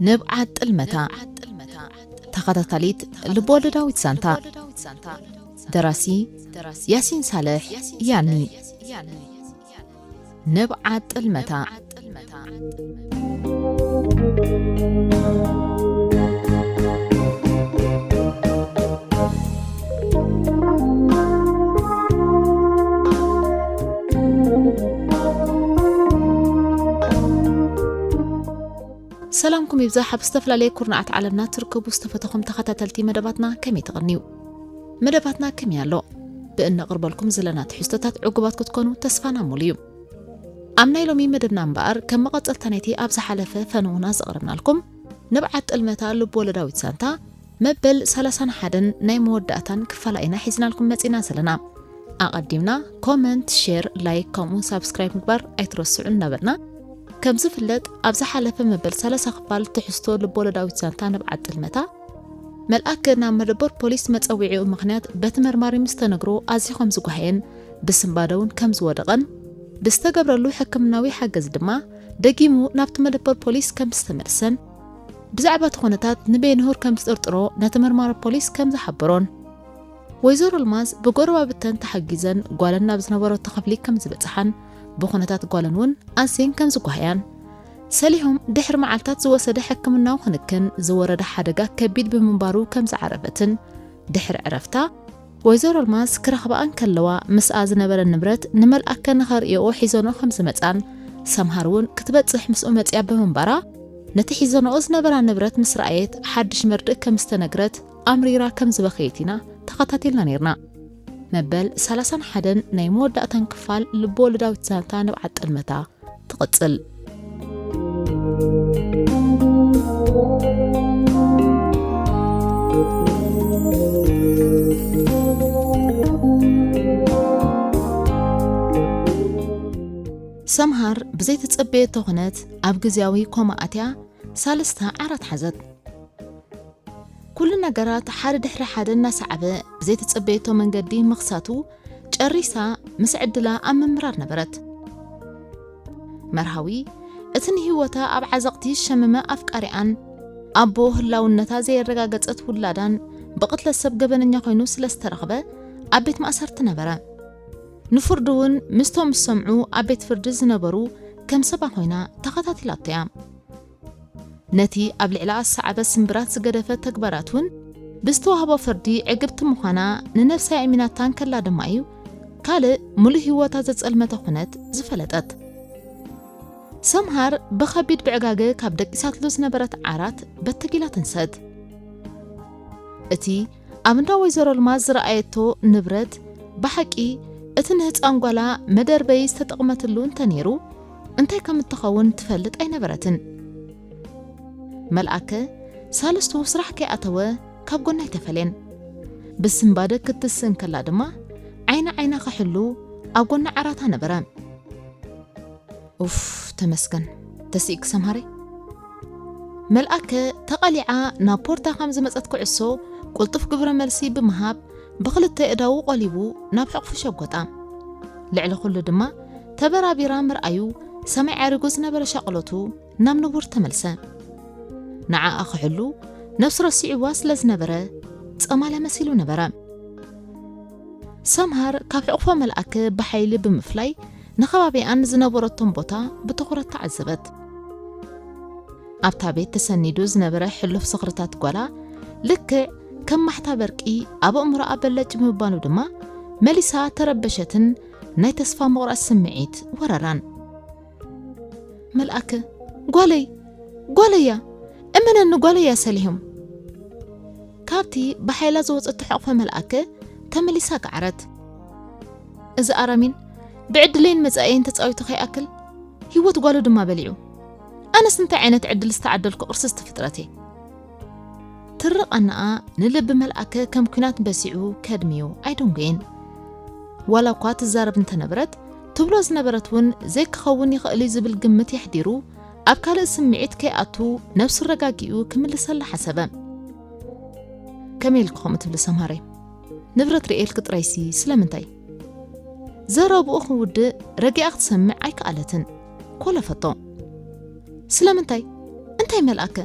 ንብዓት ጥልመታ፣ ተኸታታሊት ልብወለዳዊት ዛንታ። ደራሲ ያሲን ሳልሕ ያኒ። ንብዓት ጥልመታ። ሰላምኩም ይብዛሕ። ኣብ ዝተፈላለየ ኩርናዓት ዓለምና ትርከቡ ዝተፈተኹም ተኸታተልቲ መደባትና ከመይ ትቕንዩ? መደባትና ከመይ ኣሎ? ብእነቕርበልኩም ዘለና ትሕዝቶታት ዕጉባት ክትኮኑ ተስፋና ሙሉ እዩ። ኣብ ናይ ሎሚ መደብና እምበኣር፣ ከም መቐጸልታ ናይቲ ኣብ ዝሓለፈ ፈነውና ዘቕረብናልኩም ንብዓት ጥልመታ ልብ ወለዳዊት ዛንታ መበል ሰላሳን ሓደን ናይ መወዳእታን ክፋላ ኢና ሒዝናልኩም መጺና ዘለና። ኣቐዲምና ኮመንት፣ ሼር፣ ላይክ ከምኡ ሳብስክራይብ ምግባር ኣይትረስዑ እናበልና፣ ከም ዝፍለጥ ኣብ ዝሓለፈ መበል ሰላሳ ክፋል ትሕዝቶ ልብ ወለዳዊት ዛንታ ንብዓት ጥልመታ መልኣከ ናብ መደበር ፖሊስ መጸዊዒኡ ምኽንያት በቲ መርማሪ ምስ ተነግሮ ኣዝዩ ከም ዝጓሃየን ብስንባደ እውን ከም ዝወደቐን ብዝተገብረሉ ሕክምናዊ ሓገዝ ድማ ደጊሙ ናብቲ መደበር ፖሊስ ከም ዝተመልሰን ብዛዕባ እቲ ኩነታት ንቤንሁር ከም ዝጥርጥሮ ነቲ መርማሪ ፖሊስ ከም ዝሓበሮን ወይዘሮ ኣልማዝ ብጎረባብተን ተሓጊዘን ጓለን ናብ ዝነበረቶ ክፍሊ ከም ዝበጽሓን ብኩነታት ጓለን እውን ኣዝየን ከም ዝጓሃያን ሰሊሆም ድሕሪ መዓልታት ዝወሰደ ሕክምናዊ ክንክን ዝወረደ ሓደጋ ከቢድ ብምንባሩ ከም ዝዓረፈትን ድሕሪ ዕረፍታ ወይዘሮ ኣልማዝ ክረኽባኣ እንከለዋ ምስኣ ዝነበረ ንብረት ንመልኣከ ንኸርእየኦ ሒዘንኦ ከም ዝመጻን ሰምሃር እውን ክትበጽሕ ምስኡ መጺኣ ብምንባራ ነቲ ሒዘንኦ ዝነበራ ንብረት ምስ ረኣየት ሓድሽ መርድእ ከም ዝተነግረት ኣምሪራ ከም ዝበኸየት ኢና ተኸታቲልና ነይርና። መበል ሰላሳን ሓደን ናይ መወዳእታን ክፋል ልብ ወለዳዊት ዛንታ ንብዓት ጥልመታ ትቕጽል። ሰምሃር ብዘይተጸበየቶ ኩነት ኣብ ግዝያዊ ኮማ ኣትያ ሳልስታ ዓራት ሓዘት። ኩሉ ነገራት ሓደ ድሕሪ ሓደ እናሰዓበ ብዘይተጸበየቶ መንገዲ ምኽሳቱ ጨሪሳ ምስ ዕድላ ኣብ ምምራር ነበረት። መርሃዊ እቲ ንህይወታ ኣብ ዓዘቕቲ ዝሸመመ ኣፍቃሪኣን ኣቦ ህላውነታ ዘየረጋገጸት ውላዳን ብቕትለት ሰብ ገበነኛ ኮይኑ ስለ ዝተረኽበ ኣብ ቤት ማእሰርቲ ነበረ። ንፍርዱ እውን ምስቶም ዝሰምዑ ኣብ ቤት ፍርዲ ዝነበሩ ከም ሰባ ኮይና ተኸታቲላቶ እያ። ነቲ ኣብ ልዕላ ኣሰዓበ ስምብራት ዝገደፈ ተግባራት እውን ብዝተዋህቦ ፍርዲ ዕግብቲ ምዃና ንነብሳ የእሚናታ እንከላ ድማ እዩ ካልእ ምሉእ ህይወታ ዘጸልመተ ኩነት ዝፈለጠት። ሰምሃር ብኸቢድ ብዕጋገ ካብ ደቂሳትሉ ዝነበረት ዓራት በተጊላ ተንሰት። እቲ ኣብ እንዳ ወይዘሮ ልማዝ ዝረኣየቶ ንብረት ብሓቂ እቲ ንህፃን ጓላ መደርበይ ዝተጠቕመትሉ እንተነይሩ እንታይ ከም እትኸውን ትፈልጥ ኣይነበረትን። መልኣከ ሳልስቱ ስራሕ ከይኣተወ ካብ ጎና ኣይተፈለየን። ብስንባደ ክትስእ እንከላ ድማ ዓይኒ ዓይና ክሕሉ ኣብ ጎና ዓራታ ነበረ። ኡፍ ተመስገን ተስኢክ ሰምሃረይ። መልኣከ ተቐሊዓ ናብ ፖርታ ከም ዝመጸት ኩዕሶ ቅልጡፍ ግብረ መልሲ ብምሃብ ብኽልተ እዳዉ ቆሊቡ ናብ ሕቕፉ ሸጎጣ። ልዕሊ ኩሉ ድማ ተበራቢራ ምርኣዩ ሰማይ ዓሪጉ ዝነበረ ሻቕሎቱ ናብ ንቡር ተመልሰ። ንዓኣ ክሕሉ ነብሱ ረሲዕዋ ስለ ዝነበረ ጸማለ መሲሉ ነበረ። ሰምሃር ካብ ሕቕፎ መልኣከ ብሓይሊ ብምፍላይ ንኸባቢኣን ዝነበረቶም ቦታ ብትኹረት ተዓዘበት። ኣብታ ቤት ተሰኒዱ ዝነበረ ሕሉፍ ዝኽርታት ጓላ ልክዕ ከም ማሕታ በርቂ ኣብ ኣእምሮኣ በለጭ ብምባሉ ድማ መሊሳ ተረበሸትን ናይ ተስፋ ምቑራጽ ስምዒት ወረራን። መልኣከ ጓለይ ጓለያ እመነኒ ጓለያ ሰሊሆም። ካብቲ ብሓይላ ዝወፀቶ ሕቕፈ መልኣከ ተመሊሳ ገዓረት። እዚ ኣራሚን ብዕድለይን መጻኢየይን ተጻዊቱ ከይኣክል ህይወት ጓሉ ድማ በሊዑ። ኣነስ እንታይ ዓይነት ዕድል ዝተዓደልኩ ቅርስስቲ ፍጥረት እየ። ትርቓናኣ ንልቢ መልኣከ ከም ኲናት በሲዑ ከድምዩ ኣይደንጎየን። ዋላ እኳ ትዛረብ እንተነበረት ትብሎ ዝነበረት እውን ዘይክኸውን ይኽእል እዩ ዝብል ግምት የሕዲሩ ኣብ ካልእ ስምዒት ከይኣቱ ነብሱ ኣረጋጊኡ ክምልሰላ ሓሰበ። ከመይ ኢልኪ ከምኡ ትብሊ ሰምሃረይ? ንብረት ርእየልኪ ጥራይሲ ስለምንታይ? ዘረብኡ ክውድእ ረጊኣ ክትሰምዕ ኣይከኣለትን። ኮለፈቶ። ስለምንታይ? እንታይ መልኣከ?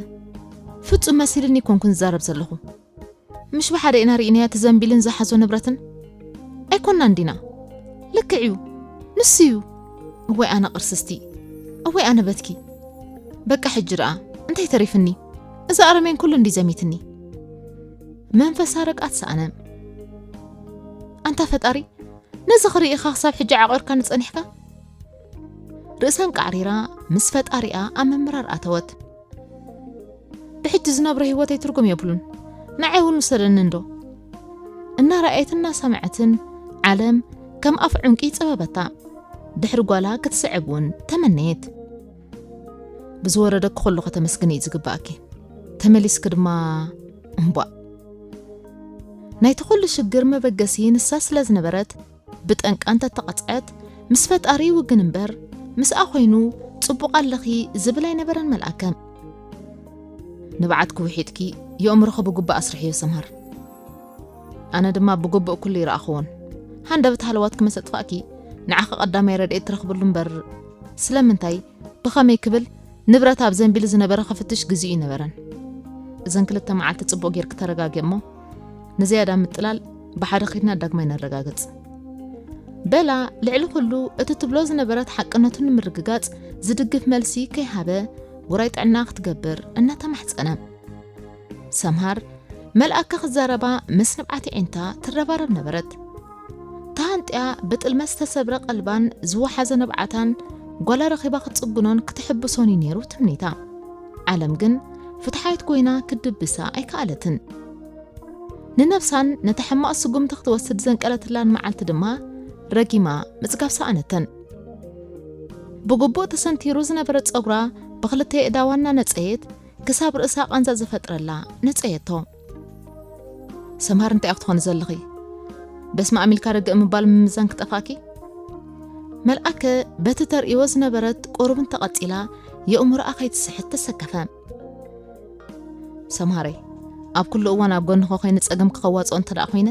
ፍጹም መሲልኒ ኣይኮንኩን ዝዛረብ ዘለኹ። ምሽ ብሓደ ኢና ርኢናያ፣ እቲ ዘንቢልን ዝሓዞ ንብረትን ኣይኮናን ዲና? ልክዕ እዩ፣ ንሱ እዩ። እወይ ኣነ ቅርስስቲ፣ እወይ ኣነ በትኪ። በቃ ሕጂ ደኣ እንታይ ተሪፍኒ? እዛ ኣረሜን ኩሉ እንዲ ዘሚትኒ። መንፈሳ ርግኣት ሰኣነ። ኣንታ ፈጣሪ፣ ነዚ ክርኢ ኢኻ ክሳብ ሕጂ ዓቒርካኒ ጸኒሕካ? ርእሳ ኣንቃዕሪራ ምስ ፈጣሪኣ ኣብ ምምራር ኣተወት። ብሕጂ ዝነብሮ ህይወተይ ትርጉም የብሉን፣ ንዓይ እውን ውሰደኒ እንዶ። እናረኣየትን እናሰምዐትን ዓለም ከም ኣፍ ዑንቂ ጸበበታ። ድሕሪ ጓላ ክትስዕብ እውን ተመነየት። ብዝወረደኪ ኩሉ ከተመስግኒ እዩ ዝግባኣኪ፣ ተመሊስኪ ድማ እምቧእ። ናይቲ ኩሉ ሽግር መበገሲ ንሳ ስለ ዝነበረት፣ ብጠንቃ እንተተቐጽዐት፣ ምስ ፈጣሪ ይውግን እምበር፣ ምስኣ ኮይኑ ጽቡቕ ኣለኺ ዝብል ኣይነበረን መልኣከ። ንብዓትኪ ውሒጥኪ፣ የእምሮኺ ብግቡእ ኣስርሕዮ ሰምሃር። ኣነ ድማ ብግቡእ ኩሉ ይረኣኽዎን። ሃንደበት ሃለዋትኪ መሰጥፋእኪ፣ ንዓኺ ቀዳማይ ረድኤት ትረኽብሉ እምበር፣ ስለምንታይ፣ ብኸመይ ክብል ንብረት ኣብ ዘንቢል ዝነበረ ክፍትሽ ግዚኡ ኣይነበረን። እዘን ክልተ መዓልቲ ጽቡቕ ጌርኪ ተረጋግኢ እሞ፣ ንዝያዳ ምጥላል ብሓደ ኺድና ዳግማይ ነረጋግጽ። በላ ልዕሊ ኩሉ እቲ ትብሎ ዝነበረት ሓቅነቱ ንምርግጋጽ ዝድግፍ መልሲ ከይሃበ ውራይ ጥዕና ክትገብር እናተማሕጸነ። ሰምሃር መልኣከ ክዛረባ ምስ ንብዓት የዒንታ ትረባረብ ነበረት። ተሃንጥያ ብጥልመት ዝተሰብረ ቀልባን ዝወሓዘ ንብዓታን ጓላ ረኺባ ክትጽግኖን ክትሕብሶን እዩ ነይሩ ትምኒታ። ዓለም ግን ፍትሓዊት ኮይና ክትድብሳ ኣይከኣለትን። ንነብሳን ነቲ ሕማቕ ስጉምቲ ክትወስድ ዘንቀለትላን መዓልቲ ድማ ረጊማ ምጽጋብ ሰኣነተን። ብግቡእ ተሰንቲሩ ዝነበረ ጸጉራ ብኽልተ የእዳዋ እናነጸየት ክሳብ ርእሳ ቃንዛ ዝፈጥረላ ነጸየቶ። ሰምሃር እንታይ ኢኺ ትኾኒ ዘለኺ? በስመ ኣብ ኢልካ ርግእ ምባል ምምዛን ክጠፍኣኪ? መልኣከ በቲ ተርእዮ ዝነበረት ቁሩብ እንተቐጺላ የእምሮኣ ከይትስሕት ተሰከፈ። ሰምሃረይ፣ ኣብ ኩሉ እዋን ኣብ ጎንኺ ኮይነ ጸገምኪ ከዋጽኦ እንተ ደኣ ኮይነ፣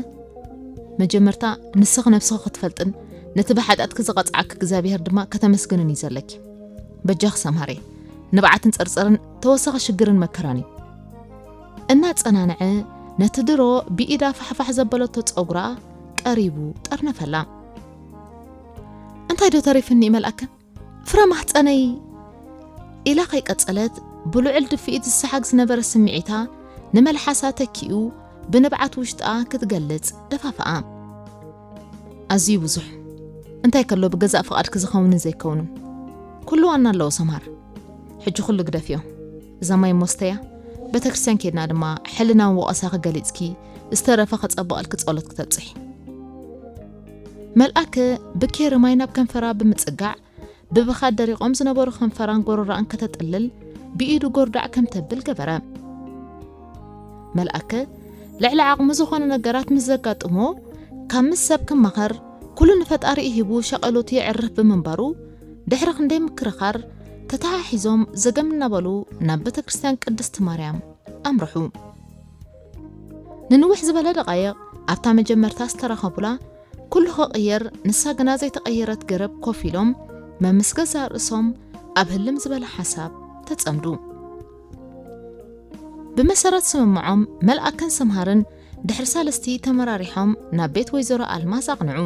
መጀመርታ ንስኺ ነብስኺ ክትፈልጥን ነቲ ብሓጢኣትኪ ዝቐጽዓኪ እግዚኣብሄር ድማ ከተመስግንን እዩ ዘለኪ። በጃኺ ሰምሃረይ፣ ንብዓትን ጸርጸርን ተወሳኺ ሽግርን መከራን እዩ። እናጸናንዐ ነቲ ድሮ ብኢዳ ፋሕፋሕ ዘበለቶ ጸጉራ ቀሪቡ ጠርነፈላ። እንታይ ዶ ተሪፍኒ መልኣከ? ፍረ ማህጸነይ! ኢላ ከይቀጸለት፣ ብልዑል ድፍኢት ዝሰሓግ ዝነበረ ስምዒታ ንመልሓሳ ተኪኡ ብንብዓት ውሽጣ ክትገልጽ ደፋፍኣ። ኣዝዩ ብዙሕ። እንታይ ከሎ ብገዛእ ፍቓድኪ ዝኸውንን ዘይከውንን? ኩሉ ዋና ኣለዎ ሰምሃር። ሕጂ ኩሉ ግደፍዮ። እዛ ማይ እሞ ስተያ፣ ቤተክርስትያን ኬድና ድማ ሕልናዊ ወቐሳኺ ገሊጽኪ፣ ዝተረፈ ከጸብቐልኪ ጸሎት ክተብጽሒ። መልኣከ ብኬሪ ማይ ናብ ከንፈራ ብምጽጋዕ፣ ብብኻድ ደሪቖም ዝነበሩ ከንፈራን ጎረሮኣን ከተጥልል ብኢዱ ጎርዳዕ ከም ተብል ገበረ። መልኣከ ልዕሊ ዓቕሙ ዝኾነ ነገራት ምስ ዘጋጥሞ፣ ካብ ምስ ሰብ ክማኸር፣ ኩሉ ንፈጣሪኡ ሂቡ ሸቐሎቱ የዕርፍ ብምንባሩ፣ ድሕሪ ክንደይ ምክርኻር፣ ተተሓሒዞም ዘገም እናበሉ ናብ ቤተ ክርስቲያን ቅድስቲ ማርያም ኣምርሑ። ንንውሕ ዝበለ ደቓይቕ ኣብታ መጀመርታ ዝተራኸቡላ፣ ኩሉ ክቕየር፣ ንሳ ግና ዘይተቐየረት ገረብ ኮፍ ኢሎም፣ መምስ ገዛእ ርእሶም ኣብ ህልም ዝበለ ሓሳብ ተጸምዱ። ብመሰረት ስምምዖም፣ መልኣከን ሰምሃርን ድሕሪ ሰለስቲ ተመራሪሖም ናብ ቤት ወይዘሮ ኣልማዝ ኣቕንዑ።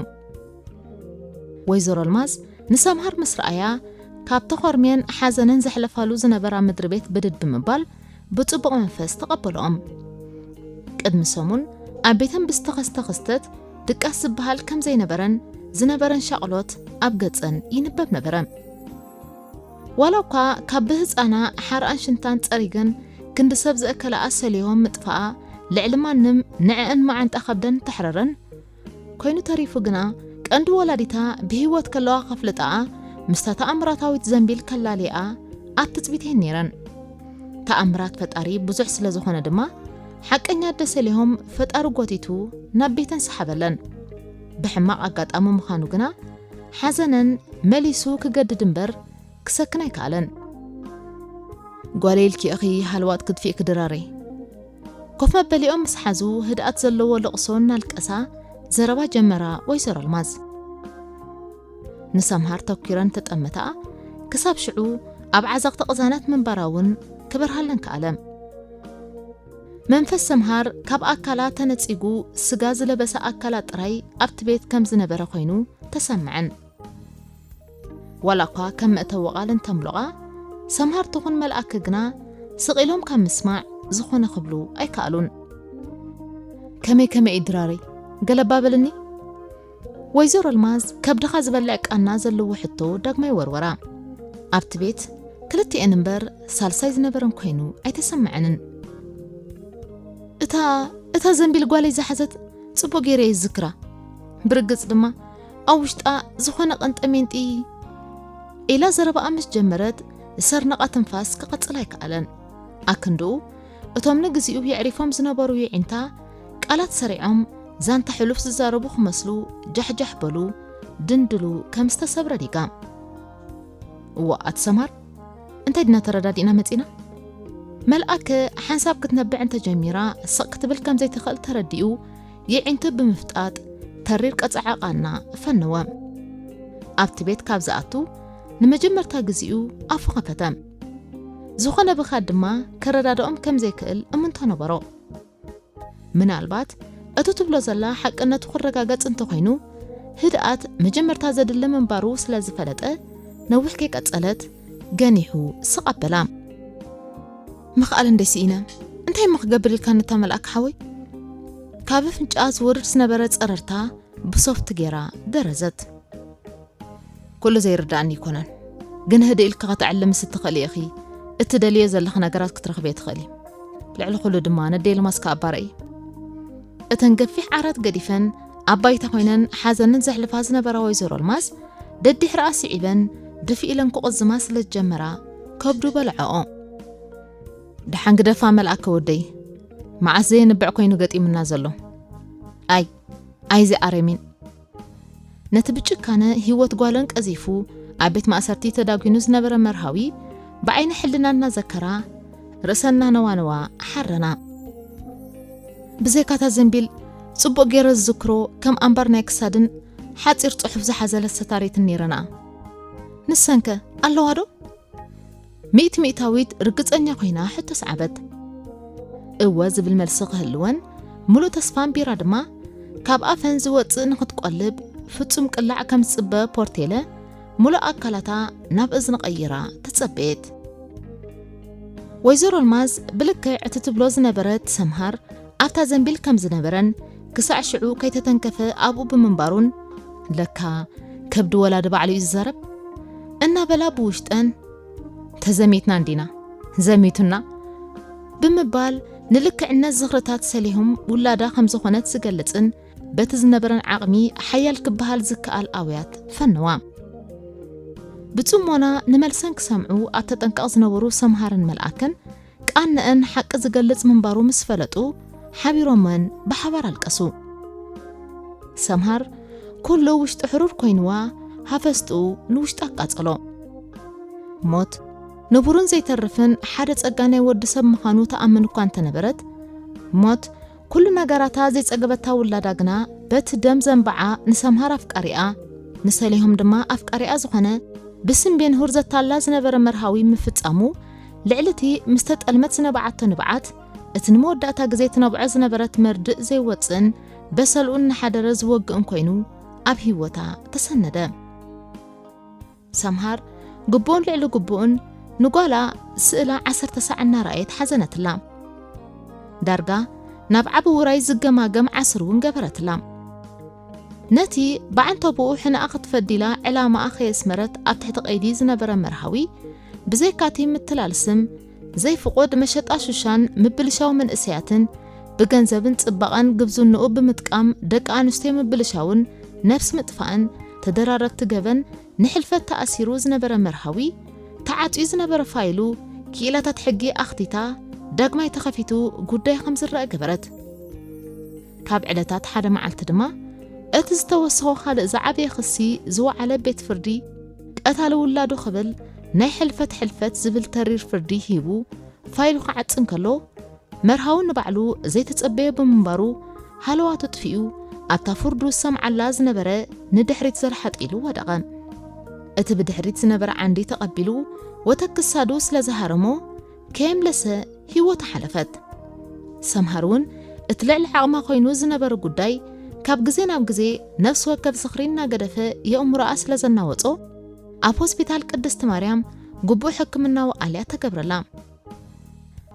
ወይዘሮ ኣልማዝ ንሰምሃር ምስ ረኣያ፣ ካብ ተኾርምየን ሓዘነን ዘሕለፋሉ ዝነበራ ምድሪ ቤት ብድድ ብምባል፣ ብጽቡቕ መንፈስ ተቐበልኦም። ቅድሚ ሰሙን ኣብ ቤተን ብዝተኸስተ ክስተት ድቃስ ዝበሃል ከም ዘይነበረን ዝነበረን ሻቕሎት ኣብ ገጸን ይንበብ ነበረ። ዋላ እኳ ካብ ብህጻና ሓርኣን ሽንታን ጸሪገን ክንዲ ሰብ ዘእከለኣ ሰልዮም ምጥፋኣ ልዕሊ ማንም ንዕእን መዓንጣ ከብደን ተሕረረን፣ ኮይኑ ተሪፉ ግና፣ ቀንዲ ወላዲታ ብህይወት ከለዋ ከፍልጣኣ፣ ምስታ ተኣምራታዊት ዘንቢል ከላልያኣ ኣብ ትጽቢተን ነይረን። ተኣምራት ፈጣሪ ብዙሕ ስለ ዝኾነ ድማ፣ ሓቀኛ ኣደ ሰሊሆም ፈጣሪ ጎቲቱ ናብ ቤተን ሰሓበለን። ብሕማቕ ኣጋጣሚ ምዃኑ ግና፣ ሓዘነን መሊሱ ክገድድ እምበር ክሰክን ኣይከኣለን። ጓለይ ኢልኪ ኢኺ ሃለዋት ክትፊእኪ ድራረይ። ኮፍ መበሊኦም ምስ ሓዙ ህድኣት ዘለዎ ልቕሶ እናልቀሳ ዘረባ ጀመራ ወይዘሮ ኣልማዝ። ንሰምሃር ተኲረን ተጠመታ፣ ክሳብ ሽዑ ኣብ ዓዘቕቲ ቅዛነት ምንባራ እውን ክበርሃለን ከኣለ። መንፈስ ሰምሃር ካብ ኣካላ ተነጺጉ፣ ስጋ ዝለበሰ ኣካላ ጥራይ ኣብቲ ቤት ከም ዝነበረ ኮይኑ ተሰምዐን። ዋላ እኳ ከም መእተዊ ቃል እንተምሎቓ፣ ሰምሃር ትኹን መልኣከ ግና ስቕ ኢሎም ካብ ምስማዕ ዝኾነ ክብሉ ኣይከኣሉን። "ከመይ ከመይ እዩ ድራረይ? ገለባ በልኒ?" ወይዘሮ ኣልማዝ ከብድኻ ዝበልዕ ቃና ዘለዎ ሕቶ ዳግማይ ወርወራ። ኣብቲ ቤት ክልቲኤን እምበር ሳልሳይ ዝነበረን ኮይኑ ኣይተሰምዐንን። "እታ፣ እታ ዘንቢል ጓለይ ዝሓዘት ጽቡቕ ገይረ እየ ዝዝክራ። ብርግጽ ድማ ኣብ ውሽጣ ዝኾነ ቀንጠሜንጢ" ኢላ ዘረባኣ ምስ ጀመረት፣ ዝሰርነቓ ትንፋስ ክቐጽል ኣይከኣለን። ኣክንድኡ እቶም ንግዚኡ የዕሪፎም ዝነበሩ የዒንታ ቃላት ሰሪዖም ዛንታ ሕሉፍ ዝዛረቡ ክመስሉ ጃሕጃሕ በሉ፣ ድንድሉ ከም ዝተሰብረ ዲጋ። "እዋ ኣቲ ሰምሃር፣ እንታይ ድና ተረዳዲእና መጺና?" መልኣከ ሓንሳብ ክትነብዕ እንተጀሚራ ስቕ ክትብል ከም ዘይትኽእል ተረዲኡ፣ የዒንቱ ብምፍጣጥ ተሪር ቀጸዓ ቃና ፈነወ። ኣብቲ ቤት ካብ ዝኣቱ ንመጀመርታ ግዜኡ ኣፉ ከፈተ። ዝኾነ ብኻድ ድማ ከረዳድኦም ከም ዘይክእል እምንቶ ነበሮ። ምናልባት እቱ ትብሎ ዘላ ሓቅነቱ ክረጋገጽ እንተኾይኑ፣ ህድኣት መጀመርታ ዘድሊ ምንባሩ ስለ ዝፈለጠ፣ ነዊሕ ከይቀጸለት ገኒሑ ስቕ ኣበላ። "ምኽኣል እንደ ስኢነ፣ እንታይ እሞ ክገብር ኢልካ ነታ መልኣክ ሓወይ?" ካብ ኣፍንጫኣ ዝወርድ ዝነበረ ጸረርታ ብሶፍት ጌራ ደረዘት። "ኩሉ ዘይርዳእኒ ኣይኮነን፣ ግን ህድእ ኢልካ ከተዕልምሲ ትኽእሊ ኢኺ። እትደልዮ ዘለኺ ነገራት ክትረኽብዮ ትኽእሊ። ልዕሊ ኩሉ ድማ ነደይ ልማስካ ኣባረኢ።" እተን ገፊሕ ዓራት ገዲፈን ኣብ ባይታ ኮይነን ሓዘንን ዘሕልፋ ዝነበራ ወይዘሮ ኣልማዝ ደድሕሪኣ ስዒበን ድፍእ ኢለን ክቕዝማ ስለ ዝጀመራ ከብዱ በልዐኦ። "ደሓን ግደፋ መልኣከ ወደይ፣ መዓስ ዘየንብዕ ኮይኑ ገጢሙና ዘሎ። ኣይ፣ ኣይዚ ኣረሚን!" ነቲ ብጭካነ ህይወት ጓለን ቀዚፉ ኣብ ቤት ማእሰርቲ ተዳጒኑ ዝነበረ መርሃዊ ብዓይኒ ሕልና እናዘከራ ርእሰ እናነዋነዋ ሓረና። ብዘይካታ ዘንቢል ጽቡቕ ገይረ ዝዝክሮ ከም ኣምባር ናይ ክሳድን ሓጺር ጽሑፍ ዝሓዘለት ሰታሪትን ነይረና። ንሰንከ ኣለዋ ዶ? ሚእቲ ሚእታዊት ርግጸኛ ኮይና ሕቶ ሰዓበት። እወ ዝብል መልሲ ክህልወን፣ ምሉእ ተስፋ ኣንቢራ ድማ፣ ካብ ኣፈን ዝወጽእ ንኽትቆልብ ፍጹም ቅላዕ ከም ዝጽበ ፖርቴለ፣ ምሉእ ኣካላታ ናብ እዝኒ ቀይራ ተጸበየት። ወይዘሮ ኣልማዝ ብልክዕ እቲ ትብሎ ዝነበረት ሰምሃር ኣብታ ዘንቢል ከም ዝነበረን፣ ክሳዕ ሽዑ ከይተተንከፈ ኣብኡ ብምንባሩን፣ "ለካ ከብዲ ወላዲ ባዕሉ እዩ ዝዛረብ" እናበላ ብውሽጠን፣ "ተዘሚትና እንዲና፣ ዘሚቱና" ብምባል ንልክዕነት ዝኽርታት ሰሊሆም ውላዳ ከም ዝኾነት ዝገልጽን በቲ ዝነበረን ዓቕሚ ሓያል ክበሃል ዝከኣል ኣውያት ፈነዋ። ብጽሞና ንመልሰን ክሰምዑ ኣብ ተጠንቀቕ ዝነበሩ ሰምሃርን መልኣክን ቃንአን ሓቂ ዝገልጽ ምንባሩ ምስ ፈለጡ ሓቢሮመን ብሓባር ኣለቀሱ። ሰምሃር ኩሉ ውሽጡ ሕሩር ኮይንዋ ሃፈስትኡ ንውሽጡ ኣቃጸሎ። ሞት ንቡርን ዘይተርፍን ሓደ ጸጋ ናይ ወዲ ሰብ ምዃኑ ትኣምን እኳ እንተነበረት፣ ሞት ኩሉ ነገራታ ዘይጸገበታ ውላዳ ግና በቲ ደም ዘንብዓ ንሰምሃር ኣፍቃሪኣ፣ ንሰሊሆም ድማ ኣፍቃሪኣ ዝኾነ ብስም ቤንሁር ዘታላ ዝነበረ መርሃዊ ምፍጻሙ፣ ልዕሊ እቲ ምስ ተጠልመት ዝነብዓቶ ንብዓት፣ እቲ ንመወዳእታ ግዜ ትነብዖ ዝነበረት መርድእ ዘይወጽእን በሰልኡ እናሓደረ ዝወግእን ኮይኑ ኣብ ህይወታ ተሰነደ። ሰምሃር ግቡእን ልዕሊ ግቡእን ንጓላ ስእላ ዓሰርተ ሳዕ እናረኣየት ሓዘነትላ። ዳርጋ ናብ ዓቢ ውራይ ዝገማገም ዓስር እውን ገበረትላ። ነቲ ብዓንተቦኡ ሕነኣ ክትፈዲ ኢላ ዕላማኣ ከየስመረት ኣብ ትሕቲ ቀይዲ ዝነበረ መርሃዊ፣ ብዘይካቲ ምትላል ስም፣ ዘይፍቑድ መሸጣ ሹሻን ምብልሻው መንእሰያትን፣ ብገንዘብን ጽባቐን ግብዝንኡ ብምጥቃም ደቂ ኣንስትዮ ምብልሻውን ነብሲ ምጥፋእን ተደራረብቲ ገበን ንሕልፈት ተኣሲሩ ዝነበረ መርሃዊ፣ ተዓጽዩ ዝነበረ ፋይሉ ክኢላታት ሕጊ ኣኽቲታ ዳግማይ ተኸፊቱ ጉዳይ ከም ዝረአ ገበረት። ካብ ዕለታት ሓደ መዓልቲ ድማ እቲ ዝተወሰኾ ካልእ ዝዓበየ ክሲ ዝወዓለ ቤት ፍርዲ ቀታሊ ውላዱ ክብል ናይ ሕልፈት ሕልፈት ዝብል ተሪር ፍርዲ ሂቡ ፋይሉ ክዓጽ እንከሎ፣ መርሃዊ ንባዕሉ ዘይተጸበዮ ብምንባሩ፣ ሃለዋቱ ጥፊኡ ኣብታ ፍርዱ ዝሰምዓላ ዝነበረ ንድሕሪት ዘርሓጥ ኢሉ ወደቐ። እቲ ብድሕሪት ዝነበረ ዓንዲ ተቐቢሉ ወተክ ክሳዱ ስለ ዝሃረሞ፣ ከየምለሰ ህይወቱ ሓለፈት። ሰምሃር እውን እቲ ልዕሊ ዓቕማ ኮይኑ ዝነበረ ጉዳይ ካብ ግዜ ናብ ግዜ ነፍሲ ወከፍ ዝኽሪ እናገደፈ የእምሮኣ ስለ ዘናወጾ፣ ኣብ ሆስፒታል ቅድስቲ ማርያም ግቡእ ሕክምናዊ ኣልያ ተገብረላ።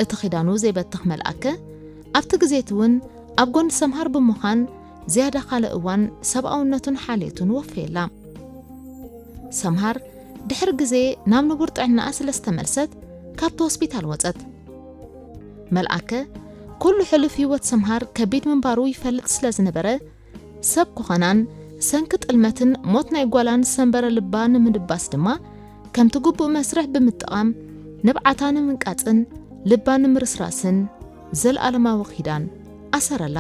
እቲ ኺዳኑ ዘይበትኽ መልኣከ ኣብቲ ግዜ እቲ እውን ኣብ ጎኒ ሰምሃር ብምዃን ዝያዳ ካልእ እዋን ሰብኣውነቱን ሓልየቱን ወፈየላ። ሰምሃር ድሕሪ ግዜ ናብ ንቡር ጥዕናኣ ስለ ዝተመልሰት ካብቲ ሆስፒታል ወጸት። መልኣከ ኩሉ ሕሉፍ ህይወት ሰምሃር ከቢድ ምንባሩ ይፈልጥ ስለ ዝነበረ ሰብ ክኾናን ሰንኪ ጥልመትን ሞት ናይ ጓላን ሰንበረ ልባ ንምድባስ ድማ ከምቲ ግቡእ መስርሕ ብምጥቓም ንብዓታ ንምንቃጽን ልባ ንምርስራስን ዘለኣለማዊ ኺዳን ኣሰረላ።